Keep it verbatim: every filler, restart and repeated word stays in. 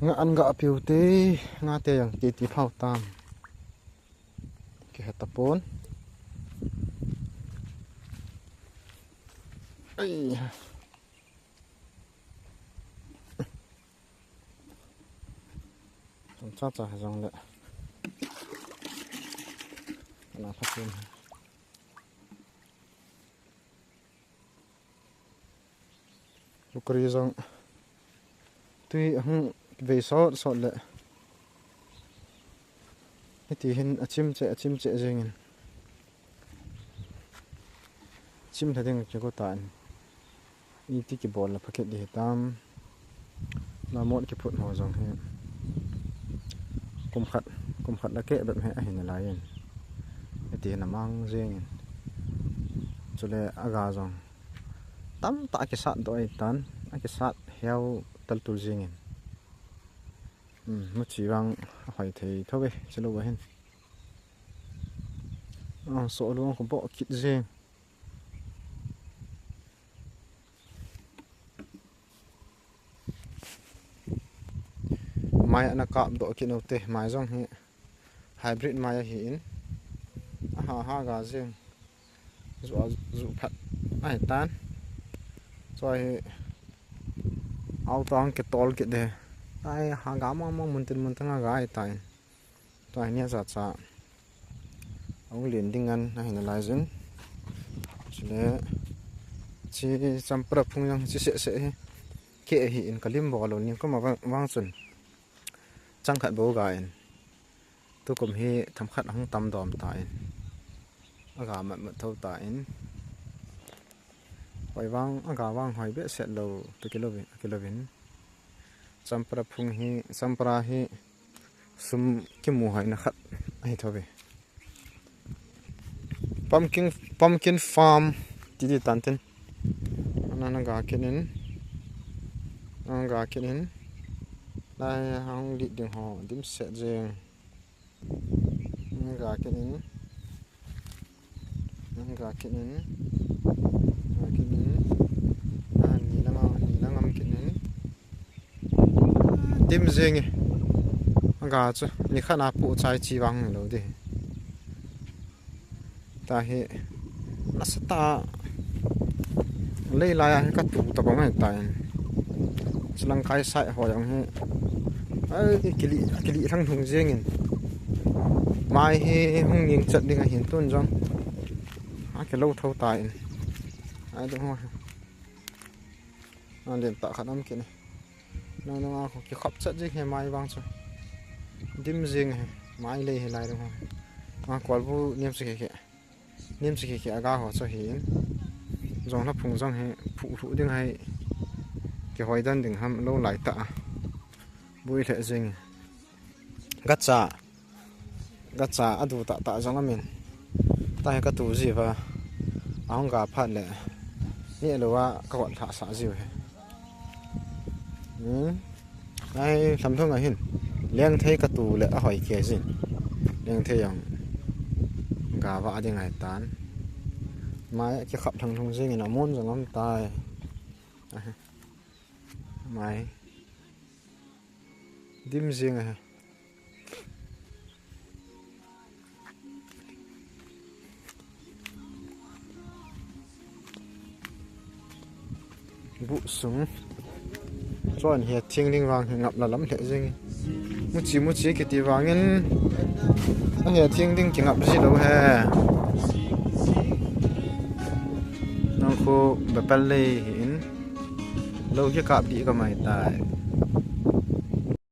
Nga an ga piu te, nga te yang te ti phau tam. Ke heta pon. Ai. Tam cha cha jong le. Na pha chen. Lukari jong tui ahung vei sot sot le. Hiti hin achim che, achim che jengin. Chim thading kigo tan. Iti kibol la phaket di tam. La mot kiphut ho jong hi. Kum khat, kum khat la ke bep he ahin lai in. Hiti hin amang jengin. Chule aga jong. Tam ta a kisat doh ai tan, a kisat heu tal tul jingin. Hmm, muchi vang a hoi thei tho ve, chilo va hin. Ah, so luang ko bo kit jing. Mai ana kap doh kit no te, mai jong hi. Hybrid mai ahi in. Aha, ha ga jing. Zu, zu phat. Ai tan. Chua hi. Au tang ke tol ke de. Ai ha ga mong mong mun tin mun tang ga ai tan. Chua hi nia cha cha. Au lin ding an ahi na lai jin. Chule. Chi champra phung jang chi se se hi. Ke hi in kalim bo lo ni ko ma vang, vang chun. Chang khat bo ga in. Tukum hi themkhat ahung tam dom tan. Aga mat mat tho tan. Hoi vang, aga vang hoi behseh lou, tu kilo vin, kilo vin. Champra phung hi, champra hi sum kimu hoina khat ahi tho ve. Pumpkin, pumpkin farm ti di tan tin. Ana na ga kit in. Ana ga kit in. Lai hung lit ding ho, dimset jeng. Ana ga kit in. Ana ga kit in. Ga kit in. Ana ni lang, ni lang am kit in. Dim jeng e. Aga chu ni khat na pu chai chi vang lo di. Tahi. Nasa ta. Lei lai a hi ka tu ta bang ta in. Chilang kai sai ho jong hi. Ai, kili, kili thang thung jeng in. Mai hi hung ning chat ding ahin tun jong. A kilo tho ta in. Ai, dong ho. A, len ta khat am kini. Nang nang a ko kikhap chat jing he mai vang chu. Dim jing he mai lei he lai dong ho. A, kwal bu niam chu he he. Niam chu he he aga ho chu he in. Jong la phung jong he phu phu ding hai. Kihoi dan ding ham lo lai ta. Bui le jing. Gacha. Gacha adu ta ta jong amin. Tahi ka tu ji va. Ahung ga phat le. Ni lo wa ka wat tha sa ji he. Hmm. Ai, thlam thung ahin. Leng thei ka tu le ahoi ke jin. Leng thei jong. Ga va ding ai tan. Mai kikhap thang thung jing in amun jong am tai. Mai. Dim jing a. Bu sung. Chuan hi a thing ding vang hi ngap la lam hle jing. Muchi muchi kiti vangin. A hi a thing ding kingap ji lo he. Nang khu bepal lei hi in. Lo hi kap di ka mai tai.